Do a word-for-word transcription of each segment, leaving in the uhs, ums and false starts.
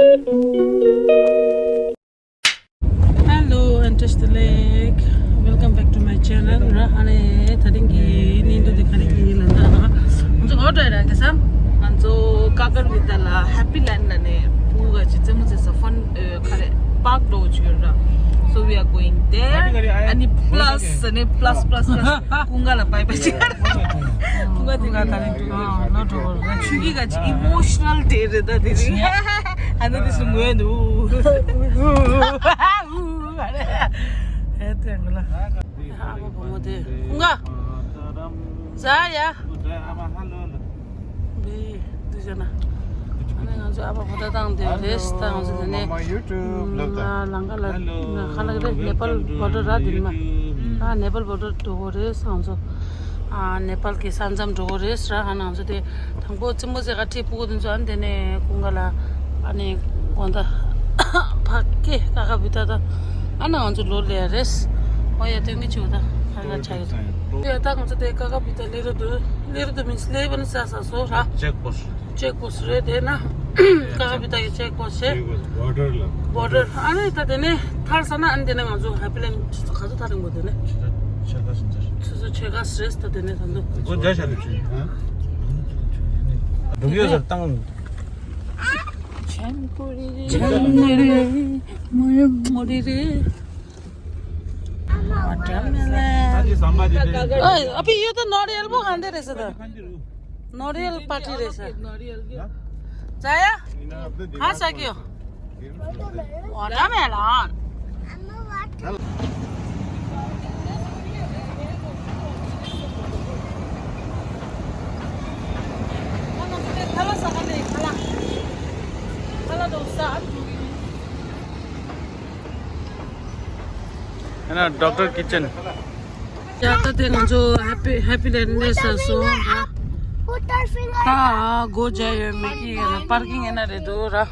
Hello and just the leg. Welcome back to my channel. ར་ཨ་ནི་ད་ཐེངས་ཀྱི་བརྙན་ཐུང་དེ་ག་རེ་ཡིན་ལབ་ན། ང་ཚོ་ག་པར་འགྲོ་ཡ་ར་ག་ས། ང་ཚོ་ཀ་ཀར་བི་ཏ་ལ་ཧེ་པི་ལེན་ཌི་ལ་ནས་ཕྲུ་གུ་ག་ཅིག་རྩེད་མོ་རྩེ་ས་ཕན་ཨ་ག་རེ་པཱརྐ་འགྲོ་བཅུག་ཡོད་ར། So we are going there. ཨ་ནི་པ་ལ་སི་ཨ་ནི་པ་ལ་སི་པ་ལ་སི་པ་ལ་སི་ཀུན་དགའ་ལ་བྷའི་བྷའི་བྱེད་ག་ར། ཀུན་དགའ་དེ་ནས་ཨ་ལོ་འགྲོ་གི་རེད། ཆུ་སྐྱིད་ག་ཅིག་ཨི་མོ་ཤི་ནལ་ཌེ་རེད་ད་དེ་རིང་། ཨ་ནི་དེ་སུ་ངོས་འདུག་ཨེ་ཏེ་ང་ལ། ཨ་མ་བུ་མོ་དེ་ཀུན་དགའ་ཟ་ཡ། བི་དུ་ཅོ་ན། ཨ་ནི་ང་ཚོ་ཨ་ཕ་བོ་ད་བཏང་དེ་རེས་ད་ང་ཚོ་དེ་ནས་ལང་ཀ་ལ་ཁ་ལག་རེད། ནེ་པལ་བོར་ཌར་ར་དེ་ནི་མ། ཨ་ནེ་པལ་བོར་ཌར་འགྲོ་གི་རེད་ང་ཚོ། ཨ་ནེ་པལ་གྱི་ས་མཚམས་འགྲོ་གི་རེད་ར། ཨ་ང་ཚོ་དེ་དང་པོ་རྩེད་མོ་རྩེ་ག་ཁྲིད་ཕྲུ་གུ་དེ་ཚོ་ཨ་ནི་དེ་ནས་ཀུན་དགའ་ལ་ཨ་ནི་དགོང་དག་ཕ་གི་ཀ་ཁ་བི་ཏ་ད་ཨ་ནི་ང་ཚོ་ལོ་ལེ་རེས། ཨོ་ཡ་དོན་གྱི་ཆུ་ད་ཁ་ཁ་ཆ་ཡོད་ད། ཡ་ད་ང་ཚོ་དེ་ཀ་ཁ་བི་ཏ་ལེ་རུ་དུ་ལེ་རུ་དུ་མིན་སི་ལེ་བན་ས་ས་སོ་ར། ཅེག་པོ་སི་ཊི། ཅེག་པོ་སི་ཊི་རེད་དེ་ན། ཀ་ཁ་བི་ཏ་གི་ཅེག་པོ་སི་ཊི་རེད། ཅེག་པོ་སི་ཊི་བོར་ཌར་ལ། བོར་ཌར་ཨ་ནི་ད་དེ་ནས་ཐར་ས་ན་ཨ་ནི་དེ་ནས་ང་ཚོ་ཧེ་པི་ལེན་ཌི་ཆུ་ཚོད་ག་ཚོད་ཐར་རིང་པོ་དེ་ནས། ཆུ་ཚོད་ཕྱེད་ཀ་ཟིན་ཚར། ཆུ་ཚོད་ཕྱེད་ཀ་ཟིན་ད་དེ་ནས་ད་འདུག་སྒོ་རྒྱག་བྱ་དུས་ཆུ་ཡིན་ཨ། འདུག་ཡོད་ཟེར་བཏང་། ཆན་ཀུ་རི་རེ། ཆན་ཀུ་རི་རེ། མོ་རི་རེ། ཨ་ཕི་ཡོད་ད་ནོ་རི་ཨེལ་པོ་ག་འདི་རེད་ཟེར་ད། ནོ་རི་ཨེལ་པར་ཊི་རེད་ཟེར། ཛ་ཡ། ག་ཟ་གི་ཡོད། ཝ་ཊར་མེ་ལོན། ཨ་ན་ཌོག་ཊར་ཀི་ཅན། ཡ་ད་དེ་ང་ཚོ་ཧེ་པི་ཧེ་པི་ལེན་ཌི་ནས་སོང་ར། ད་སྒོ་རྒྱག་ཡོད་མེད་ཀྱི་ཡིན་ན་པར་ཀིང་ཡིན་ན་རེད་འདུག་ར།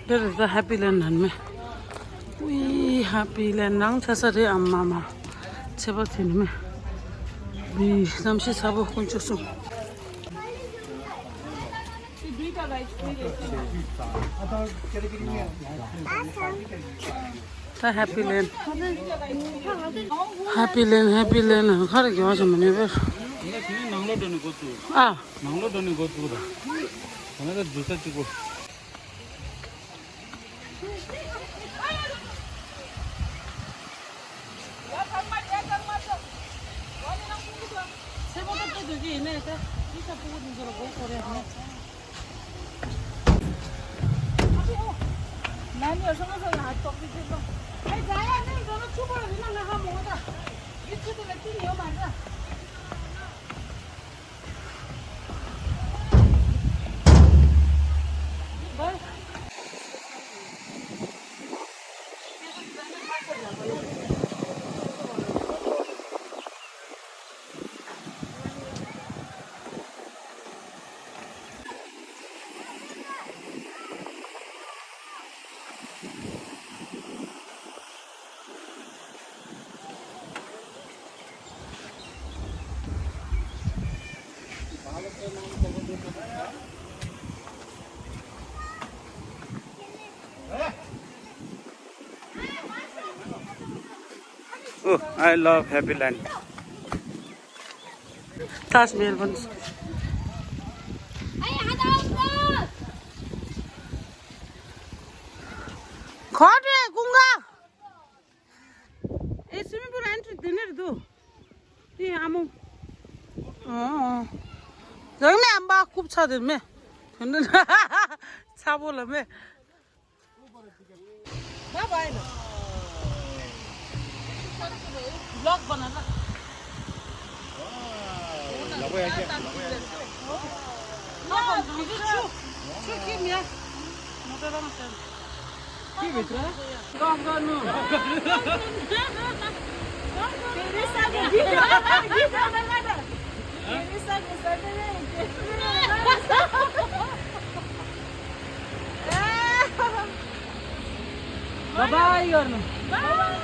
འདི་རེད་ད་ཧེ་པི་ལེན་ཌི་ནང་མེ། ཝི་ཧེ་པི་ལེན་ཌི་ནང་ཆ་ས་རེད་ཨ་མ་མ། ཚེ་བ་དེ་ནི་མེ། བི་གནམ་གཤིས་ཚ་པོ་དཀོན་མཆོག་གསུམ། ད་ཧེ་པི་ལེན་ཌི། ཧེ་པི་ལེན་ཌི་ཧེ་པི་ལེན་ཌི་ཁ་རེ་གྱོང་ཞིག་མི་ནུས་པས། ནང་ལོགས་འགྲོ་ནས་འགོ་བཙུགས། ཨ། ནང་ལོགས་འགྲོ་ནས་འགོ་བཙུགས་ར། ད་ནི་ད་འཛུལ་ས་གཅིག་པོ། Oh, I love Happy Land. Taj Mahal once. ཁོ་དེ་ཀུན་དགའ། ཨེ་སུའི་མིང་པུལ་ཨེན་ཊི་རི་དེ་ནས་རེད་འདུག་དེ་ཨ་མོ། ཨོ། རང་ནས་ཨམ་པ་རྐུབ་ཚ་དེ་མེ། དེ་ནས་ཚ་པོ་ལ་མེ། Bye bye. Vlog बनाна. Bye bye गर्नु। Bye. Bye.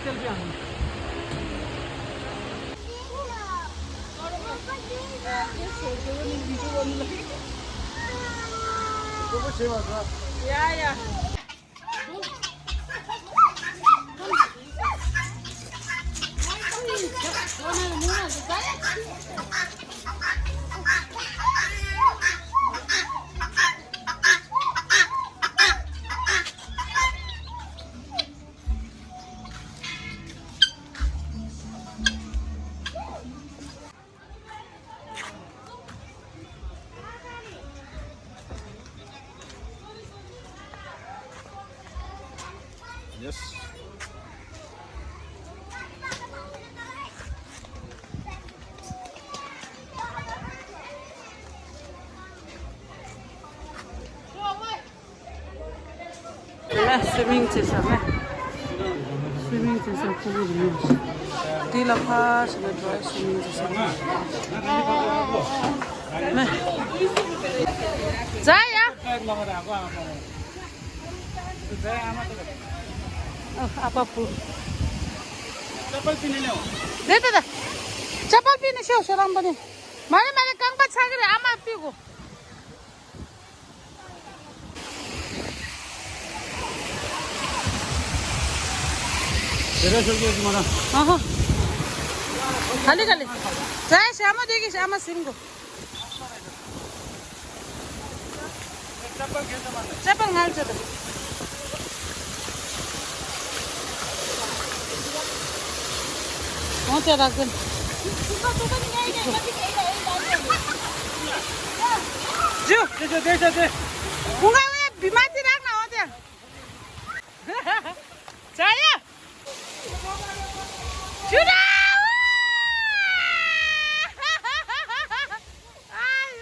चल बे आउनु। या, या। Yes. ལ་སུའི་མིང་བྱེད་ས་མེད། སུའི་མིང་བྱེད་ས་ཁུ་བོ་རེད། དེ་ལ་ཕ་ཞིག་ལ་འགྲོ་སུའི་མིང་བྱེད་ས་མེད། ཛ་ཡ། ཨ་པ་པུ། དེ་དེ་དེ། ཅ་པལ་པི་ནི་ཤོ་ཤོ་རང་པ་ནི། མ་རེད་མ་རེད། རྐང་པ་ཆག་གི་རེད། ཨ་མ་པི་གོ། དེ་ར་ཤོར་གྱི་ཡོད་མ་ར། ཨ་ཧ། ག་ལེ་ག་ལེ། ཛ་ཞྭ་མོ་དེ་གི་ཞྭ་མོ་ཟིན་གོ། ཅ་པལ་ངལ་ཅོ་དང་། འོ་དེ་རག་གིན། ཇུ། དེ་དེ་དེ་དེ་དེ། ཁོང་ག་བས་བི་མ་ཏི་རག་ན་འོ་དེ། ཇ་ཡ། ཇུ་ར། ཨ་ཡ།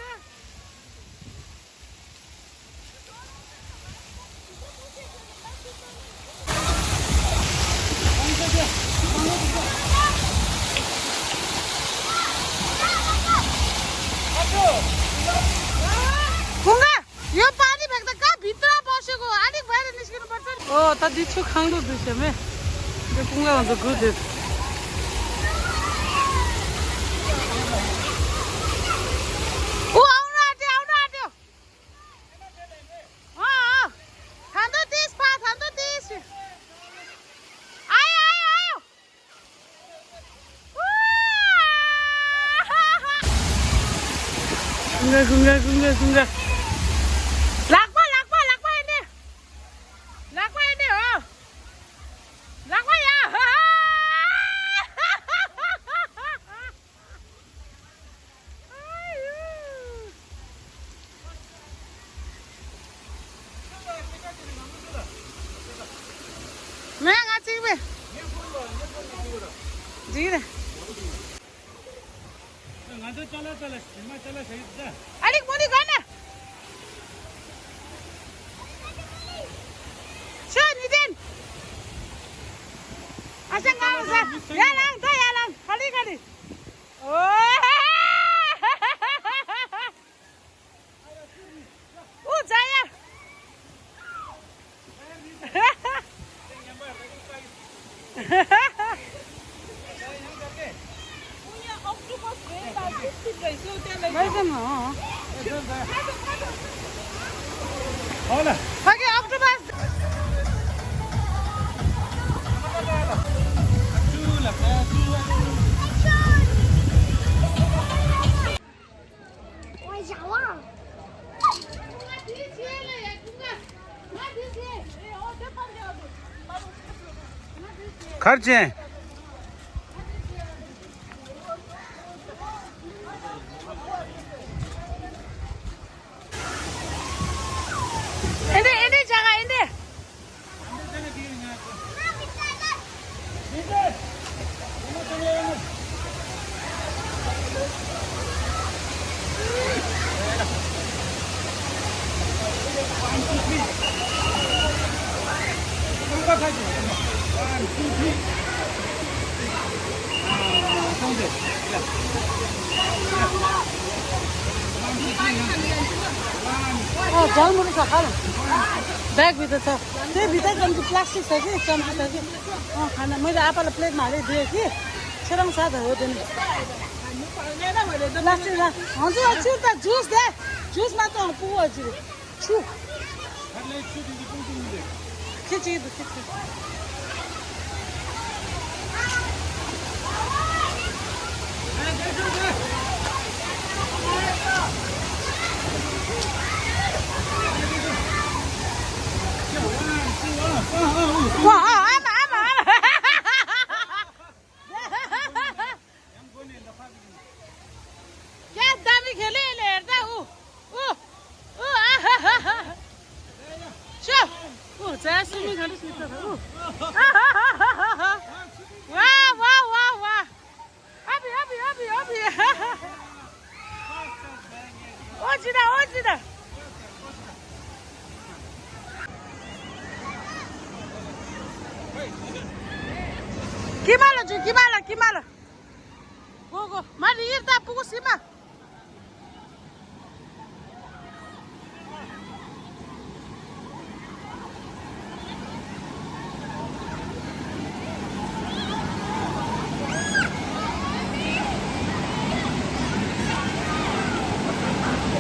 ཁོང་ག་ཡོད་པ་ནི་བེག་ད་ག་བི་ཏྲ་པོ་ཤེ་གོ་ཨ་ནི་བེ་རི་ནི་ཤི་ནི་པར་ཅན། ཨོ་ད་འདི་ཆུ་ཁང་དུ་འདུག་ཤེ་མེ། འདི་ཁོང་ག་ང་ཚོ་དགོས་འདུག་ཨོ་ཨའུ་ར་ཏེ་ཨའུ་ར་ཏེ། ཨ་ཨ། ཐང་དོ་ཏིས་ཕ་ཐང་དོ་ཏིས། ཨའི་ཨའི་ཨའི། ཀུང་ག་ཀུང་ག་ཀུང་ག་ཀུང་ག། ལག་པ་ལག་པ་ལག་པ་ཡིན་ཏེ། ལག་པ་ཡིན་ཏེ་ཨོ། ལག་པ་ཡ། མེ་ང་གཅིག་པས། འགྲིག་རེད། ང་ཚོ་ཅ་ལག་ཅ་ལག་ཞིག་མ་ཅ་ལག་ཞིག་ད། ཨ་ལིག་མོ་ལིག་ག་ན། ཤོ་ཉི་ཏན། ཨ་ཤ་ང་ལ་ས། ཡ་ལང་ད་ཡ་ལང་ཧ་ལི་ཧ་ལི། ཨོ། ཨུ་ཛ་ཡ། མ་ཟ་ནོ། ཧོ་ལ། ཕ་གི་ཨོག་ཊོ་པས། གར་ཅན། ཨེ་འདྲ་ཨེ་འདྲ་བྱ་ག་ཨེ་འདྲ། ཨ་ཇལ་མུ་རི་ས་ཁ་ལ། ब्याग भित्र छ। त्यही भित्र चम्ची, प्लास्टिक छ कि, चम्ची छ कि। अँ, खाना, मैले आपालाई प्लेटमा हालेँ, दिएँ कि। छोराङ साथ हो, दिने। प्लास्टिक ला। हजुर, हजुर, त जुस दे। जुस मात्र पुगो हजुर। छु। के चाहिँ, के चाहिँ। वा, आमा, आमा, आमा। क्या दामी खेले ले हेर्दा ऊ, ऊ, ऊ, आहाहाहा। सो, ऊ, जहाँ सुमी खानु सुत्छ त, ऊ। आहाहाहा। वाह, वाह, वाह, वाह। अभी, अभी, अभी, अभी। ओ जिदा, ओ जिदा। किमाला जु, किमाला, किमाला। Go, go. मा रिर ता पुगु सिमा।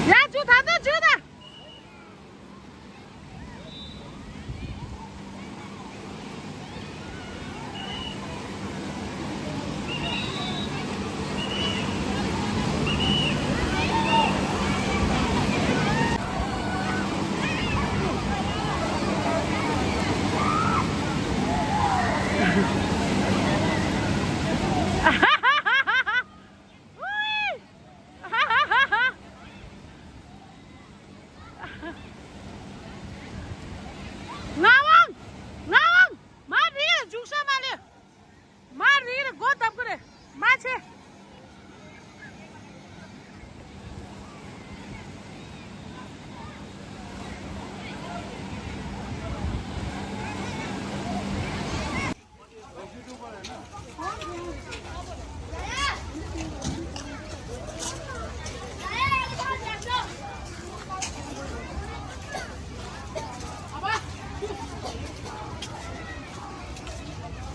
या, जु ता, जु ता। ངག་དབང་། ངག་དབང་། མ་རེད། རྒྱུག་ཤ་མ་ལེ། མ་རེད། སྒོ་བརྡབ་གི་རེད། མ་ཆེ།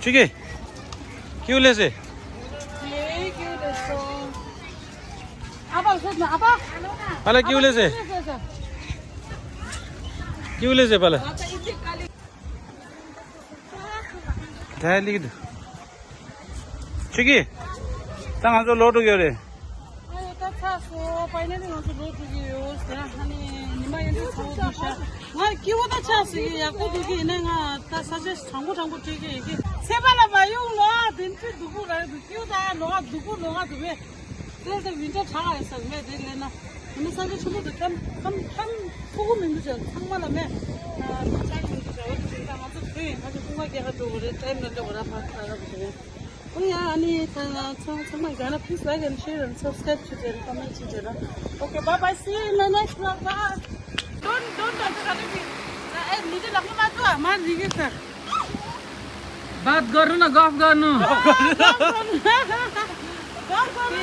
ठीक है। क्यों ले से? पाला क्यों ले से? क्यों ले से पाला? ད་ལིག་འདུག་ཆུ་གི་ད་ང་ཚོ་ལོག་འགྲོ་གི་ཡོད་རེད། ཨ་ཡོ། ད་ཚ་སོ། ཕའི་ནལ་ལི་ང་ཚོ་ལོག་འགྲོ་གི་ཡོད་ཟེར། ཨ་ནི་ཉི་མ་ཡང་འདི་ཚ་བོ་འདུག་ཤག་ང་སྐྱིད་པོ་ད་ཆགས་སྲིད་གི། ཡག་པོ་འདུག་གི། ཡིན་ནའི་ང་ད་ས་ཆ་གྲང་པོ་གྲང་པོ་སྤྲད་ཀྱི་ཡིན་གི། ཚེ་པ་ལ་མ་ཡོང་ལོ། ཨ་དེ་འདྲ་སྡུག་པོ་རང་འདུག་སྐྱིད་པོ་ད་ལོག་ཨ་སྡུག་པོ་ལོག་ཨ་འདུག་མེད། དེ་ལྟ་བིན་ཊར་གྲགས་ཡོད་ས་མེད་དེ་ལས་ན། ཡིན་ན་ས་ཆ་ཆེན་པོ་དུ་ཁམས་ཁམས་ཁམས་ཕྲུ་གུ་མི་འདུག་ཅག་ཚང་མ་ལ་མེད། ཨ་ཆ་ཡོང་འདུག་ཅག་འོ་དེ་ད་ང་ཚོ་བོད་ཡིན་ཁ་ཆེ་ཁུངས་ཁ་རྒྱལ་ཁ་འགྲོ་དགོས་རེད། ཊའིམ་ལ་འགྲོ་དགོས་ར་ཕར་ཁ་ར་བོ། ཨོ་ཡ། ཨ་ནི་ད་ཚང་ཚང་མ་དགའ་ན་please like and share and subscribe བྱེད་རན། comment བྱེད་རན། Okay, bye bye, see you in my next vlog. Bye. Don't don't touch. ए निजे लग्नु मात्र हमार रिगे सर। बात गर्नु न, गफ गर्नु। गफ गर्नु। गफ गर्नु।